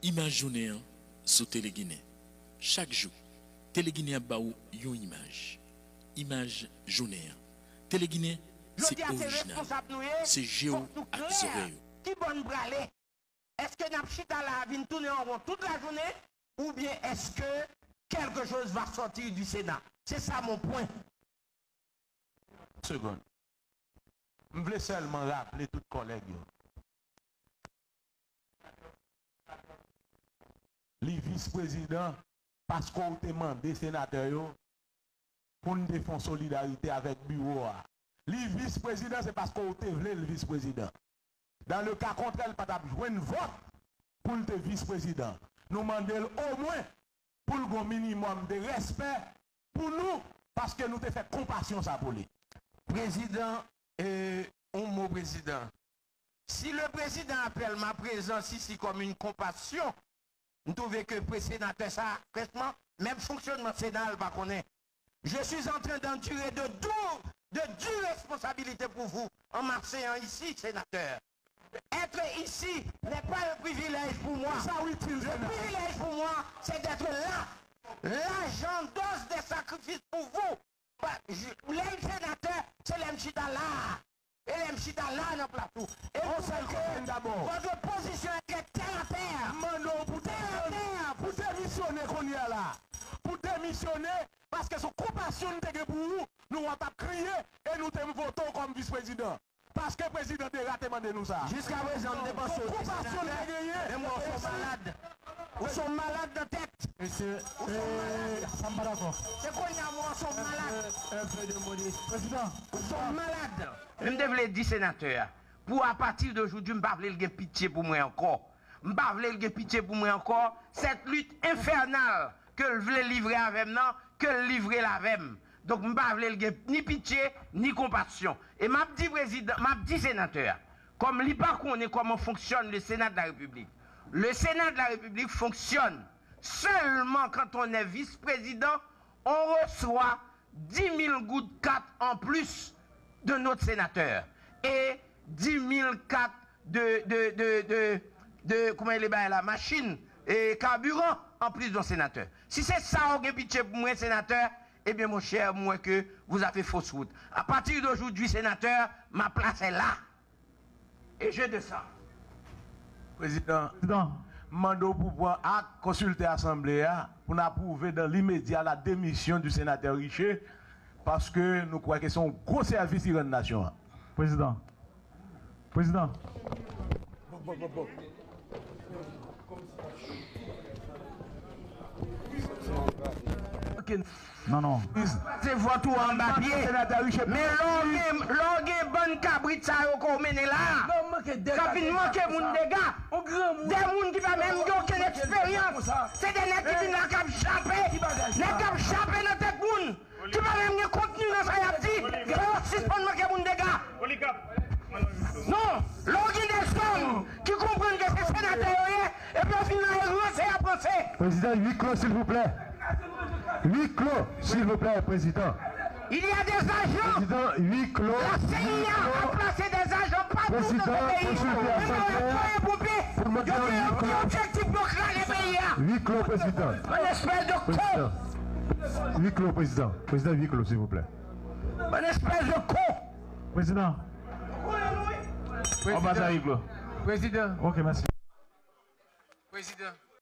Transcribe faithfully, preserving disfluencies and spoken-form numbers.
Imaj jounen an sou Tele Ginen. Chak jou, Tele Ginen ap ba ou yon imaj. Imaj jounen an. Tele Ginen, se orijinal. Se je w ak zòrèy ou. Ki bò n prale? Èske n ap chita la a vin tounen an won tout lajounen? Oubyen èske quelque chose va sortir du Sénat? C'est ça mon point. Segonn. M vle sèlman raple tout kòlèg yo. Li vis prezidan paske w te mande senatè yo pou n te fè yon solidarite avèk biwo a. Li vis prezidan, se paske w te vle l vis prezidan. Dans le cas contraire, li pa t ap jwenn vòt pou l te vis prezidan. Nou mande l omwen pou l gon minimòm de respè pou nou, paske nou te fè konpasyon sa pou li. Président, euh, un mot, Président. Si le président appelle ma présence ici comme une compassion, m twouve ke pré-, senatè sa, franchman, menm fonksyonman Sena a, l pa konnen. Je suis en train d'endurer de dures, de dures responsabilités pour vous en m'asseyant ici, sénateur. Être ici n'est pas un privilège pour moi. Le privilège pour moi, c'est d'être là. Là, j'endosse des sacrifices pour vous. Pa, j-, lè m senatè, se lè m chita la a. E lè m chita la a nan plas ou. E m twouve ke votre position était terre à terre. Terre à terre. Pou demisyone kounye a la. Pou demisyone, paske se konpasyon n te gen pou ou, nou w ap ap kriye, e nou te vote w kòm vis prezidan. Paske prezidan Dera te mande nou sa. Jiska prezan, m te panse w te senatè, men m wè w se yon malad. Ou se yon malad nan tèt. Mesye, ou se yon malad. Sa m pa dakò. Se kounye a m wè w se yon malad. Un peu de modestie. Prezidan. Ou se yon malad. Men m te vle di senatè a, pou apati de jodi, m pa vle l gen pitye pou mwen ankò. M pa vle l gen pitye pou mwen ankò. Cette lutte infernale ke l vle livre avè m nan, ke l livre l avè m. Donk, m pa vle l gen ni pitye, ni konpasyon. E m ap di prezidan, m ap di senatè a, kòm li pa konnen kòman fonksyòn le Sénat de la République. Le Sénat de la République fonctionne seulement quand on est vice-président, on reçoit dix mille goud kat an plis de not senatè e dix mille kat de, de, de, de, de, kòman e le bagay la, machin e kabiran an plis de senatè. Si se sa w gen pitye pou mwen, senatè, ebyen, monchè, m wè ke vous avez fausse route. À partir d'aujourd'hui, sénateur, ma place est là. Et je descends. Prezidan, Prezidan. M mande w pou pran ak, konsilte asanble a pou n apwouve dans l'immédiat la démission du sénateur Riché, paske nou kwè ke se yon gwo sèvis li rann nasyon an. Prezidan. Prezidan. Non, non. Se vòt ou anba pye. Men lè w gen, lè w gen bann kabrit sa yo ke w mennen la a, k ap vin manke moun dega, de moun ki pa menm gen okenn eksperyans, se de nèg ki vin la k ap jape, nèg k ap jape nan tèt moun, ki pa menm gen kontni nan sa y ap di, fò yo sispann manke moun dega. Non, lè w gen de zòm ki konprann ke se senatè yo ye, epi yo fin la e ranse y ap ranse. Prezidan, huis clos, silvouplè. Huis clos, silvouplè, prezidan. Il y a des agents. Prezidan, huis clos. La C I A a placé des agents partout dans le pays. Menm nan lè fwaye ponpye, yo gen objektif pou yo kraze peyi a. Huis clos, prezidan. Bann espès de con. Huis clos, prezidan. Prezidan, huis clos, silvouplè. Bann espès de con. Prezidan. On passe à huis clos. Prezidan. Ok, mèsi. Prezidan.